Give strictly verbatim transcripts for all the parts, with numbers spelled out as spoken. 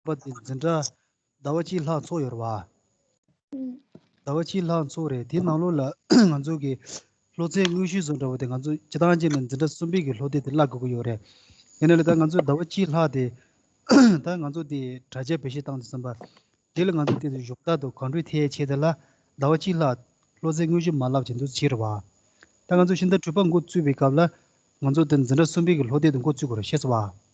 པ་དེ་འཛིན་གྲྭ་ཟླ་བ་གཅིག་ལྷག་ཚོགས་ཡོད་རེད་བ། ཟླ་བ་གཅིག་ལྷག་ཚོགས་རེད། དེའི་ནང་ལོགས་ལ་ང་ཚོ་གི་སློབ་ཚན་དངོས་གཞི་བཟོ་འདྲ་བོ་དེ་ང་ཚོ་སྤྱི་བཏང་ཅན་ལ་འཛིན་གྲྭ་གསུམ་པའི་གི་སློབ་དེབ་དེ་བཀླག་དགོས་ཀྱི་ཡོད་རེད། ཡིན་ན་ལས་ད་ང་ཚོ་ཟླ་བ་གཅིག་ལྷག་དེ་ད་ང་ཚོ་དེ་དྲ་རྒྱ་བེད་སྤྱོད་བཏང་དུས་ཙམ་པ། དེ་ལ་ང་ཚོ་དེ་ཚོ་ཞོགས་ཏག་ཏུ་གང་འགྲོས་ཐེ་ཡས་ཆེད་དེ་ལ་ཟླ་བ་གཅིག་ལྷག་སློབ་ཚན་དངོས་གཞི་མ་བསླབ་བྱས་འདུག་བྱས་རེད་བ། ད་ང་ཚོ་ཤིང་རྟ་དྲུག་པ་འགོ་བཙུགས་པའི་སྐབས་ལ་ང་ཚོ་དེ་འཛིན་གྲྭ་གསུམ་པའི་གི་སློབ་དེབ་དེ་འགོ་བཙུགས་དགོས་རེད། ཤེས་སོང་བ།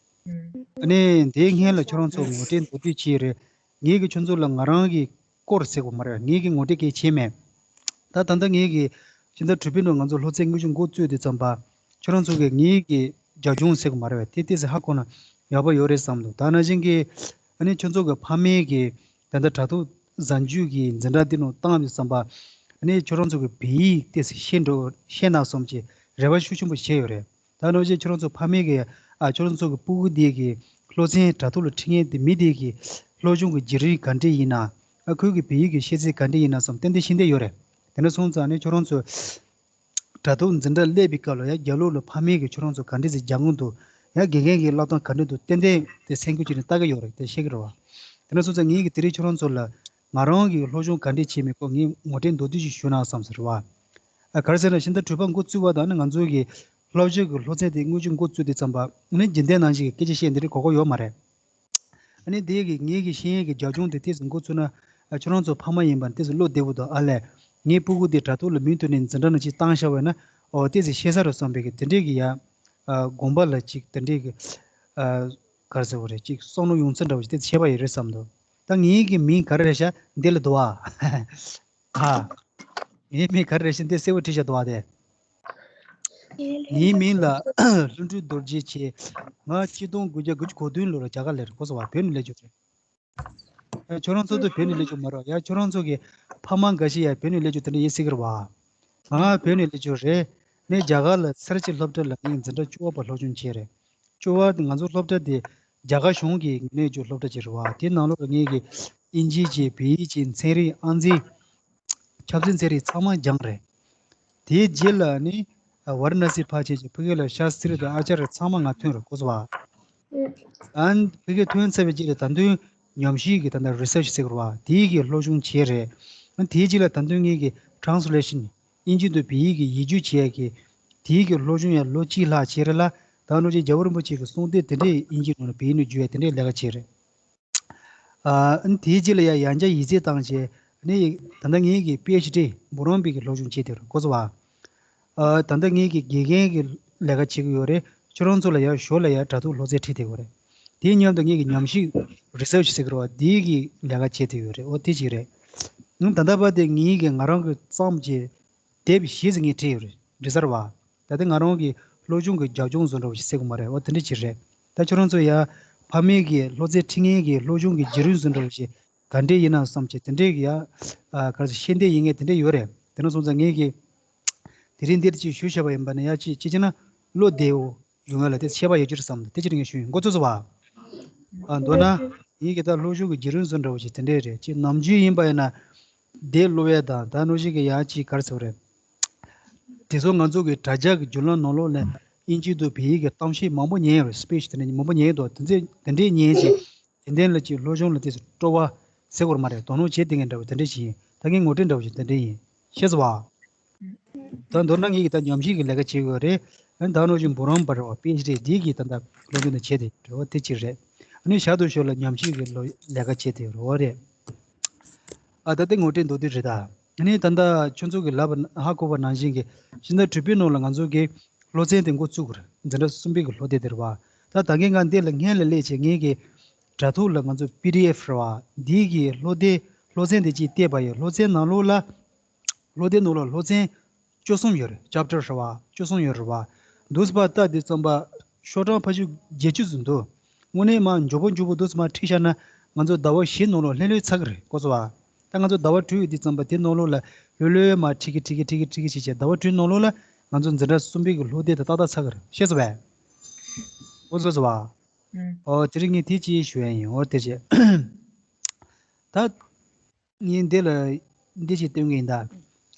ཨ་ནི་དེའི་སྔོན་ལ་ཁྱོད་རང་ཚོ་ངོ་སྤྲོད་མདོར་བསྡུས་བྱས་རེད། ངེད་ཀྱིས་ཁྱོད་ཚོ་ལ་ང་རང་གི་སྐོར་ཟེར་དགོས་མ་རེད། ངེད་ཀྱིས་ངོ་སྤྲོད་སྐད་བྱས་མེད། ད་ད་ལྟ་ངེད་ཀྱིས་ཤིང་རྟ་དྲུག་པའི་ནང་ང་ཚོ་སློབ་ཚན་དངོས་གཞི་འགོ་བཙུགས་དུས་ཙམ་པ། ཁྱོད་རང་ཚོ་གིས་ངེད་ཀྱི་རྒྱབ་ལྗོངས་ཟེར་དགོས་མ་རེད་པས། དེ་ཏོག་ཙམ་ཧ་གོ་ན་ཡག་པོ་ཡོད་རེད་བསམ་འདུག་ད་ནང་བཞིན་གྱི་ཨ་ནི་ཁྱོད་ཚོ་གི་ཕ་མེས་ཀྱི་ད་ལྟ་དྲ་ཐོག་གཟའ་མཇུག་གི་འཛིན་གྲྭ་འདི་ནང་བཏང་དུས་ཙམ་པ། ཨ་ནི་ཁྱོད་རང་ཚོ་གི་བོད་ཡིག་ཏོག་ཙམ་ཤེས་འགྲོ་ཤེས་ན་བསམ་གྱི་རེ་བ་ཤུགས་ཆེན་པོ་བྱས་ཡོད་རེད། ད་ནང་བཞིན་ཁྱོད་རང་ཚོ་ཕ་མེས་ཀྱི་ཨ་ཁྱོད་རང་ཚོ་གི་སྤུ་གུ་འདི་གི་སློབ་ཚན་དྲ་ཐོག་ལ་ཁྲིད་མཁན་དེ་མི་དེ་གི་སློབ་སྦྱོང་གི་བརྒྱུད་རིམ་ག་འདྲས་ཡིན་ན། ཨ་ཁོའི་གི་བོད་ཡིག་གི་ཤེས་ཚད་ག་འདྲས་ཡིན་ན་བསམ་ཏན་ཏན་ཤེས་འདོད་ཡོད་རེད། དེ་འདྲ་སོང་ཙང་ཨ་ནི་ཁྱོད་རང་ཚོ་དྲ་ཐོག་འཛིན་གྲྭ་སླེབས་པའི་སྐབས་ལ་ཡང་རྒྱབ་ལོགས་ལ་ཕ་མེས་ཀྱིས་ཁྱོད་རང་ཚོ་ག་འདྲས་ཟིག་རྒྱབ་ཀྱི་འདུག་ཡང་དགེ་རྒན་གྱི་བསླབ་སྟངས་ག་འདྲས་འདུག་ཏན་ཏན་དེ་སེམས་ཁུར་བྱས་ནས་ལྟ་གི་ཡོད་རེད། དེ་ཤེས་ཀྱི་རེད་བ། དེ་འདྲ་སོང་ཙང་ངེད་ཀྱིས་དེ་རིང་ཁྱོད་རང་ཚོ་ལ་ང་རང་གིས་སློབ་སྦྱོང་ག་འདྲས་བྱས་མིན་སྐོར་ངས་ངོ་སྤྲོད་མདོར་བསྡུས་ཤིག་ཞུ་ན་བསམ་ཟེར་བ། ཨ་ག་རེ་ཟེར་ན་ཤིང་རྟ་དྲུག་པ་འགོ་བཙུགས་པ་དང་ནི་ང་ཚོའི་གི་སློབ་སྦྱོང་གི་སློབ་ཚན་དེ་དངོས་གཞི་འགོ་བཙུགས་དུས་ཙམ་པ་ནི་རྒྱུན་ལྡན་ནང་བཞིན་གྱི་སྐད་ཆ་བཤད་འདི་རིགས་གོ་གོ་ཡོད་མ་རེད། ཨ་ནི་དེ་གི་ངེད་ཀྱི་ཤེས་ཡོན་གྱི་རྒྱབ་ལྗོངས་དེ་ཏོག་ཙམ་འགོ་ཚུགས་ན། ཨ་ཁྱོད་རང་ཚོ་ཕ་མ་ཡིན་པ་ཏོག་ཙམ་བློ་བདེ་པོ་འདུག་ཨ་ལས། ངའི་སྤུ་གུ་དེ་དྲ་ཐོག་ལ་མུ་མཐུད་ནས་འཛིན་གྲྭ་ནང་ཅིག་བཏང་བཞག་པ་ཡིན་ན། ཨོ་ཏོག་ཙམ་ཤེས་ས་རེད་བསམ་པའི་གི་དེ་འདྲས་ཀྱི་ཡ། ཨ་དགོངས་པ་ལ་ཅིག་དེ་འདྲས་ཀྱི། ཨ་ག་རེ་ཟེར་བ་རེད། ཅིག་བསམ་བློ་ཡོང་ཚད་འདྲ་བོ་ཞིག་ཏོག་ཙམ་བྱས་པ་ཡོད་རེད་བསམ་འདུག་ད་ངེད་ཀྱི་མིང་ག་རེ་རེད་ཤག་འདི་ལ་འདུག་ཨ། ཨ། ངའི་མིང་ག་རེ་རེད་ཤག་འདི་གསལ་པོ་བྲིས་བཞག་འདུག་ཨ་དེ། ངའི་མིང་ལ་ལྷུན་གྲུབ་རྡོ་རྗེ་ཆེ། ང་གཅིག་སྟོང་དགུ་བརྒྱ་དགུ་བཅུ་གོ་བདུན་ལོ་ལ་རྒྱ་གར་ལ་རེད་གོ་སོང་བ། བོད་ནས་སླེབས་བྱུང་རེད། ཨ་ཁྱོད་རང་ཚོ་ཚོ་བོད་ནས་སླེབས་བྱུང་མ་རེད་ཡ། ཁྱོད་རང་ཚོ་གི་ཕ་མ་འགའ་ཞིག་ཡ་བོད་ནས་སླེབས་བྱུང་དེ་འདྲ་ཡིན་སྲིད་ཀྱི་རེད་བ། ང་བོད་ནས་སླེབས་བྱུང་རེད། ངས་རྒྱ་གར་ལ་ཚར་གཅིག་སློབ་གྲྭ་ལ་ངས་འཛིན་གྲྭ་བཅུ་པ་བར་སློབ་སྦྱོང་བྱས་རེད། བཅུ་པ་ང་ཚོ་སློབ་གྲྭ་དེ་རྒྱ་གར་གཞུང་གི་ངོས་ནས་བརྒྱུད་སློབ་གྲྭ་ཅིག་རེད་བ། དེའི་ནང་ལོགས་ལ་ངེད་ཀྱི་དབྱིན་ཇི་བྱས། བོད་ཡིག་བྱས། ཚན་རིག་ཨང་རྩིས། ཆབ་སྲིད་ཚན་རིག་ཚང་མ་སྦྱངས་རེད། དེའི་རྗེས་ལ་ནི་ཝཱ་ར་ཎ་སི་ཕར་ཕྱིན་བྱས་ཕ་གི་ལ་ཤཱ་སྟྲི་དང་ཨ་ཅཱརྱ་ཚང་མ་ང་ཐོན་རེད་གོ་སོང་བ། ཨ་ནི་ཕ་གི་ཐོན་ཚར་བའི་རྗེས་ལ་ད་དུང་ཉམས་ཞིབ་ཀྱི་ད་ལྟ་རི་སར་ཆི་ཟེར་གི་རེད་བ། དེའི་གི་སློབ་སྦྱོང་བྱས་རེད། ཨ་ནི་དེའི་རྗེས་ལ་ད་དུང་ངེད་ཀྱི་ཊྲན་སི་ལེ་ཤན། དབྱིན་ཇི་དང་བོད་ཡིག་གི་ཡིག་སྒྱུར་བྱེད་ཡག་གི་དེའི་གི་སློབ་སྦྱོང་ཡང་ལོ་གཅིག་ལྷག་བྱས་རེད་ལ། ད་ནང་བཞིན་རྒྱལ་བ་རིན་པོ་ཆེ་གི་གསུང་དེབ་དེ་འདྲས་དབྱིན་ཇིའི་ནང་ལ་བོད་ཡིག་ནང་བསྒྱུར་ཡག་དེ་འདྲས་ལས་ཀ་བྱས་རེད། ཨ་ནི་དེའི་རྗེས་ལ་ཡང་ཡང་བསྐྱར་ཡིག་ཚད་བཏང་བྱས་ནི་ད་ལྟ་ངེད་ཀྱི་པི་ཨེཆ་ཌི་འབུམ་རམས་པའི་གི་སློབ་སྦྱོང་བྱས་བསྡད་ཡོད་རེད་གོ་སོང་བ། ཨ་ད་ལྟ་ངེད་ཀྱི་དགེ་རྒན་གྱི་ལས་ཀ་བྱེད་ཀྱི་ཡོད་རེད། ཁྱོད་རང་ཚོ་ལ་ཡང་ཞོར་ལ་ཡང་དྲ་ཐོག་སློབ་ཚན་ཁྲིད་བསྡད་ཡོད་རེད། དེའི་མཉམ་དུ་ངེད་ཀྱི་ཉམས་ཞིབ་རི་སར་ཆི་ཟེར་གི་རེད་བ། དེའི་གི་ལས་ཀ་བྱས་བསྡད་ཡོད་རེད། འོ་དེ་གཅིག་རེད། ཨ་ནི་ད་ལྟ་བར་དེ་ངེད་ཀྱི་ང་རང་གི་བརྩམས་བྱས། དེབ་བཞི་ཟིག་ངས་བྲིས་ཡོད་རེད། འབྲི་ཚར་བ། ད་ལྟ་ང་རང་གི་སློབ་སྦྱོང་གི་རྒྱབ་ལྗོངས་བཟོ་འདྲ་བོ་ཞིག་ཟེར་དགོས་མ་རེད། འོ་དེ་འདྲ་ཅིག་རེད། ད་ཁྱོད་རང་ཚོ་ཡ་ཕ་མེས་ཀྱི་སློབ་ཚན་ཁྲིད་མཁན་གྱི་སློབ་སྦྱོང་གི་བརྒྱུད་རིམ་བཟོ་འདྲ་བོ་ཞིག་ག་འདྲས་ཡིན་ན་བསམ་བྱས་དེ་འདྲས་ཀྱི་ཡ། ཨ་ག་རེ་ཟེར་ཤེས་འདོད་ཡིན་མཁན་དེ་འདྲས་ཡོད་རེད། དེ་འདྲ་སོང་ཙང་ངེད་ཀྱིས་དེ་རིང་འདིར་ཅིག་ཞུ་བྱས་པ་ཡིན་པ་ན་ཡ་ཅིག་ཅིག་བྱས་ན་བློ་བདེ་བོ་ཡོང་ཡ་ལ་དེ་ཁྱད་པར་ཡོད་རྒྱུ་རེད་བསམ་དེ་ཅིག་ངས་ཞུ་ཡིན། མགོ་ཚོས་སོང་བ། ཨ་མདོར་ན་ངེད་ཀྱི་ད་སློབ་སྦྱོང་གི་བརྒྱུད་རིམ་བཟོ་འདྲ་བོ་ཞིག་དེ་འདྲས་རེད། ཅིག་ནམ་རྒྱུན་ཡིན་པ་ཡིན་ན། དེབ་ཀློག་ཡས་དང་ད་ནང་བཞིན་གྱི་ཡང་ཅིག་ག་རེ་ཟེར་བ་རེད། དེ་ཚོ་ང་ཚོ་གི་དྲ་རྒྱ་གི་བརྒྱུད་ལམ་ནང་ལོགས་ནས་དབྱིན་ཇི་དང་བོད་ཡིག་གི་གཏམ་བཤད་མང་པོ་ཉན་ཡོད་རེད། སི་པི་ཆི་དེ་འདྲ་མང་པོ་ཉན་ཡོད་དོ། དེ་ཚོ་དེ་འདྲས་ཉན་བྱས་དེ་འདྲས་ལ་ཅིག་སློབ་སྦྱོང་ལ་དེ་ཚོ་སྤྲོ་བ་ཟེར་དགོས་མ་རེད། དོ་སྣང་བྱེད་བསྡད་མཁན་འདྲ་བོ་དེ་འདྲས་ཞིག་ཡིན། ད་ངའི་ངོ་སྤྲོད་འདྲ་བོ་ཞིག་དེ་འདྲས་ཡིན། ཤེས་སོང་བ། ད་མདོར་ན་ངེད་ཀྱིས་ད་ཉམས་ཞིབ་ཀྱི་ལས་ཀ་བྱེད་དགོས་རེད། ཨ་ནི་ད་ནང་བཞིན་འབུམ་རམས་པ་རེད་བ། པི་ཨེཆ་ཌི་འདི་གིས་ད་ལྟ་སློབ་སྦྱོང་དེ་བྱས་ཏེ་རེད་བ། དེ་གཅིག་རེད། ཨ་ནི་ཞར་དུ་ཞོར་ལ་ཉམས་ཞིབ་ཀྱི་ལོ་ལས་ཀ་བྱས་ཏེ་རེད་བ་རེད། ཨ་ད་ལྟ་ངོ་སྤྲོད་མདོར་བསྡུས་རེད་ད། ཨ་ནི་ད་ལྟ་ཁྱོད་ཚོ་གིས་ལབ་པ་ཧ་གོ་བ་ནང་བཞིན་གྱི་ཤིང་རྟ་དྲུག་པའི་ནང་ལ་ང་ཚོ་གི་སློབ་ཚན་དེ་འགོ་བཙུགས་དགོས་རེད། འཛིན་གྲྭ་གསུམ་པའི་གི་སློབ་དེབ་དེ་རེད་བ། ད་ད་གིན་ང་འདི་ལ་སྔན་ལ་སླེབས་བྱས་ངེད་ཀྱི་དྲ་ཐོག་ལ་ང་ཚོ་པི་ཌི་ཨེཕ་རེད་བ། འདི་གི་སློབ་དེབ་སློབ་ཚན་དེ་གཅིག་བལྟས་པ་ཡིན། སློབ་ཚན་ནང་ལོགས་ལ། སློབ་དེབ་ནང་ལ་སློབ་ཚན་བཅུ་གསུམ་ཡོད་རེད། ཅེབ་ཊར་རེད་བ། བཅུ་གསུམ་ཡོད་རེད་བ། འདུག་སེ་ཕར་ལྟ་དུས་ཙམ་པ་ཤོག་གྲངས་ཕལ་ཆེར་བརྒྱད་ཅུ་ཙམ་འདུག་དངོས་གནས་མར་མགྱོགས་པོ་མགྱོགས་པོ་འདུག་སེ་མར་ཁྲིད་བཞག་ན་ང་ཚོ་ཟླ་བ་བཞི་ནང་ལོགས་ལྷོད་ལྷོད་ཚར་གི་རེད་གོ་སོང་བ། ད་ང་ཚོ་ཟླ་བ་དྲུག་ཡོད་དུས་ཙམ་པ་དེ་ནང་ལོགས་ལ་ལྷོད་ལྷོད་མར་ཁྲིད་གི་ཁྲིད་གི་ཁྲིད་གི་ཁྲིད་གི་བྱས་བྱས་ཟླ་བ་དྲུག་ནང་ལོགས་ལ་ང་ཚོ་འཛིན་གྲྭ་གསུམ་པའི་གི་སློབ་དེབ་དེ་ཏག་ཏག་ཚར་གི་རེད། ཤེས་སོང་བས། གོ་སོང་བ། ཨོ་དེ་རིང་ངས་དེ་ཅིག་ཞུ་ཡ་ཡིན། ཨོ་དེ་བྱས། ད། ངས་འདི་ལ་འདི་ཞིག་སྟོན་གི་ཡིན་ད།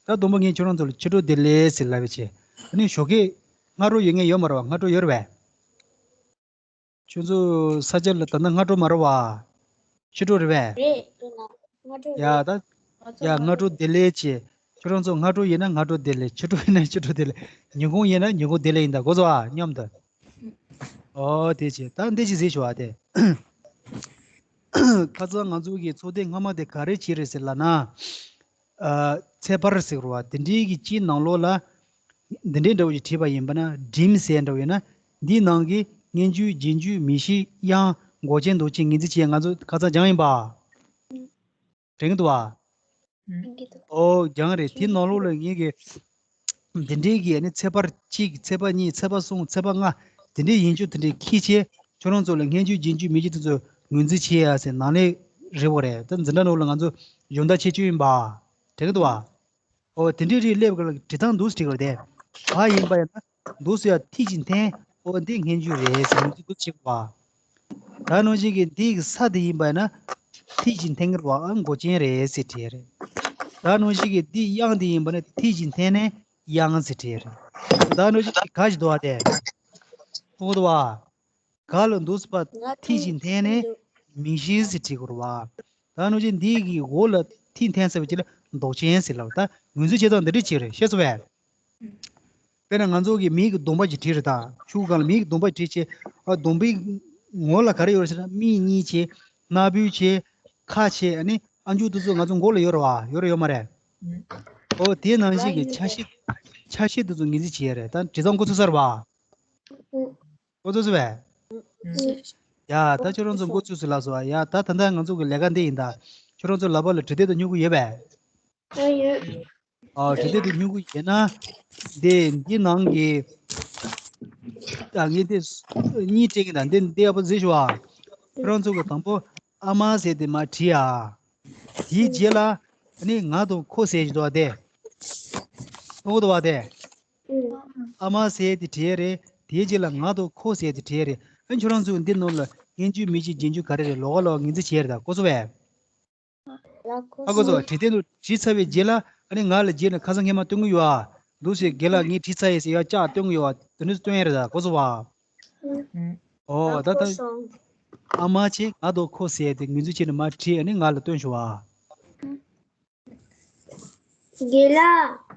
ད་དང་པོ་ངས་ཁྱོད་རང་ཚོ་ལ་ཕྱི་དྲོ་བདེ་ལེགས་ཟེར་ལབ་པའི་ཆེད། ཨ་ནི་ཞོགས་ཀས་སྔ་དྲོ་ཡོད་མཁན་ཡོད་མ་རེད་བ། སྔ་དྲོ་ཡོད་རེད་བས། ཁྱོད་ཚོ་ས་ཆ་ལ་ད་ལྟ་སྔ་དྲོ་མ་རེད་བ། ཕྱི་དྲོ་རེད་པས། རེད། དེ་ན་སྔ་དྲོ་ཡ་རེད། ད་ཡ་སྔ་དྲོ་བདེ་ལེགས་བྱེད། ཁྱོད་རང་ཚོ་སྔ་དྲོ་ཡིན་ན་སྔ་དྲོ་བདེ་ལེགས། ཕྱི་དྲོ་ཡིན་ན་ཕྱི་དྲོ་བདེ་ལེགས། ཉིན་གུང་ཡིན་ན་ཉིན་གུང་བདེ་ལེགས་ཡིན་ད། གོ་སོང་ཨ། མཉམ་དུ། ཨོ་དེ་བྱས། ད་འདི་ཅིག་གཟིགས་ཤོག་ཨ། དེ་ཁ་སང་ང་ཚོ་གི་ཚོགས་ཐེངས་སྔ་མ་དེ་ག་རེ་བྱས་རེད་ཟེར་ལབ་ན། ཨ། ཚེས་པར་ཟེར་བ་དེ་འདྲའི་གི་སྤྱིའི་ནང་ལོགས་ལ། འདི་འདྲའི་འདྲ་བོ་ཞིག་བྲིས་པ་ཡིན་པ་ན། འགྲིམ་ཟེར་འདྲ་བོ་ཡིན་ན། འདིའི་ནང་གི་སྙན་བརྒྱུད་རྗེས་འཇུག་མིང་གཞི་དབྱངས་འགོག་ཅན་འདོགས་ཅན་ངོས་འཛིན་བྱེད། ང་ཚོ་ཁ་སང་སྦྱངས་ཡིན་པ། དྲན་གྱི་འདུག་བ། ཨོ་སྦྱངས་རེད། དེ་ནང་ལོགས་ལ་ངེད་ཀྱི་འདི་འདྲའི་གི་ཨ་ནི་ཚེས་པར་གཅིག་ཚེས་པ་གཉིས། ཚེས་པ་གསུམ། ཚེས་པ་ལྔ། དེ་འདྲའི་ཡིན་རྒྱུ་དེ་འདྲའི་ཁྱི་ཆེ། ཁྱོད་རང་ཚོ་ལ་སྙན་བརྒྱུད་རྗེས་འཇུག་མིང་གཞི་དེ་ཚོ་ངོས་འཛིན་བྱེད་ཡ་ཟེར་ནང་ལས་རེ་བ་རེད། ད་འཛིན་གྲྭ་ནང་ལ་ང་ཚོ་སྦྱོང་བརྡར་བྱེད་རྒྱུ་ཡིན་པ། དྲན་གྱི་འདུག་བ། ཨོ་དེ་འདྲའི་རིགས་སླེབས་ག་ལ་བྲིས་སྟངས་འདུག་སེ་བྲིས་ག་ལ་དེ། བ་ཡིན་པ་ཡིན་ན་འདུག་སེ་ཡ་མཐིལ་གཅིག་འཐེན། ཨོ་འདི་སྙན་བརྒྱུད་རེད་ཟེར་ནས་འདུག་སེ་བྲིས་པ། ད་ནང་བཞིན་གྱི་འདི་གི་ས་དེ་ཡིན་པ་ཡིན་ན་མཐིལ་གཅིག་འཐེན་གྱི་རེད་བ། ཨ་འགོག་ཅན་རེད་ཟེར་བྲིས་རེད། ད་ནང་བཞིན་གྱི་འདི་དབྱངས་དེ་ཡིན་པ་ན་མཐིལ་གཅིག་འཐེན་ནས་དབྱངས་ཟེར་བྲིས་རེད། ད་ནང་བཞིན་གྱི་ག་ཞིག་འདུག་བ་དེ། མཐོང་གི་འདུག་བ། ག་ལ་འདུག་སེ་བ་མཐིལ་གཅིག་འཐེན་ནས་མིང་གཞི་ཟེར་བྲིས་དགོས་རེད་བ། ད་ནང་བཞིན་འདི་གི་འོག་ལ་མཐིལ་འཐེན་ཚར་བའི་རྗེས་ལ་འདོགས་ཅན་ཟེར་ལབ། ད་ངོས་འཛིན་བྱེད་སྟངས་འདི་འདྲ་ཅིག་རེད། ཤེས་སོང་བས། དཔེར་ན་ང་ཚོ་གི་མིག་གི་གདོང་པ་ཅིག་བྲིས་རེད། ད་ཆུ་སྒང་ལ་མིག་གི་གདོང་པ་བྲིས་བྱས། ཨ་གདོང་པའི་ངོ་ལ་ག་རེ་ཡོད་རེད་ཟེར་ན། མིག་གཉིས་བྱས། སྣ་སྦུབ་བྱས། ཁ་བྱས། ཨ་ནི་ཨ་མཆོག་དེ་ཚོ་ང་ཚོ་མགོ་ལ་ཡོད་རེད་བ། ཡོད་རེད་ཡོད་མ་རེད། ཨོ་དེ་ནང་བཞིན་གྱི་ཆ་ཤས། ཆ་ཤས་དེ་ཚོ་ངོས་འཛིན་བྱེད་ཡ་རེད། ད་བྲིས་སྟངས་འགོ་ཚུགས་ཚར་བ། འགོ་ཚུགས་སོང་བས། ཡ་ད་ཁྱོད་རང་ཚོ་འགོ་ཚུགས་སོང་ལབ་སོང་བ། ཡ་ད་ད་ལྟ་ང་ཚོ་གི་ལས་ཀ་འདི་ཡིན་ད། ཁྱོད་རང་ཚོ་ལག་པ་ལ་འབྲི་དེབ་དང་སྨྱུ་གུ་ཡོད་པས། ཨ་ཡོད། ཨ་འབྲི་དེབ་དང་སྨྱུ་གུ་ཡོད་ན། འདི་འདི་ནང་གི། ད་ངས་འདི་གཉིས་སྤྲད་ཀྱི་ད། འདི་འདི་ཡག་པོ་གཟིགས་ཤོག་ཨ། ཁྱོད་རང་ཚོ་གི་དང་པོ་ཨ་མ་ཟེར་དེ་མར་བྲིས་ཨ། དེའི་རྗེས་ལ་ཨ་ནི་ང་དང་ཁོ་ཟེར་གྱི་འདུག་བ་དེ། མཐོང་གི་འདུག་བ་དེ། ཨ་མ་ཟེར་དེ་བྲིས་རེད། དེའི་རྗེས་ལ་ང་དང་ཁོ་ཟེར་དེ་བྲིས་རེད། ཨ་ཁྱོད་རང་ཚོས་འདི་ནང་ལ་སྙན་བརྒྱུད་མིང་གཞི་རྗེས་འཇུག་ག་རེ་རེད། ལོགས་ཀ་ལོགས་ངོས་འཛིན་བྱས་རེད། ད་གོ་སོང་བས། ཨ་གོ་སོང་། བྲིས་དེ་ནང་བྲིས་ཚར་བའི་རྗེས་ལ་ཨ་ནི་ང་ལ་རྗེས་ནས་ཁ་སང་སྔས་མ་སྟོན་གྱི་ཡོད་ཨ། འདུག་སེ་རྒན་ལགས་ངས་བྲིས་ཚར་ཡིན་ཟེར་ཡ་ལྕགས་སྟོན་གྱི་ཡོད་ཨ། དེ་འདྲ་སྟོན་ཡ་རེད། ད་གོ་སོང་བ། ཨོ་ད་ད་ཨ་མ་བྱས་ང་དང་ཁོ་ཟེར་དེ་ངོས་འཛིན་བྱས་ནས་མར་བྲིས། ཨ་ནི་ང་ལ་སྟོན་ཤོག་ཨ། རྒན་ལགས།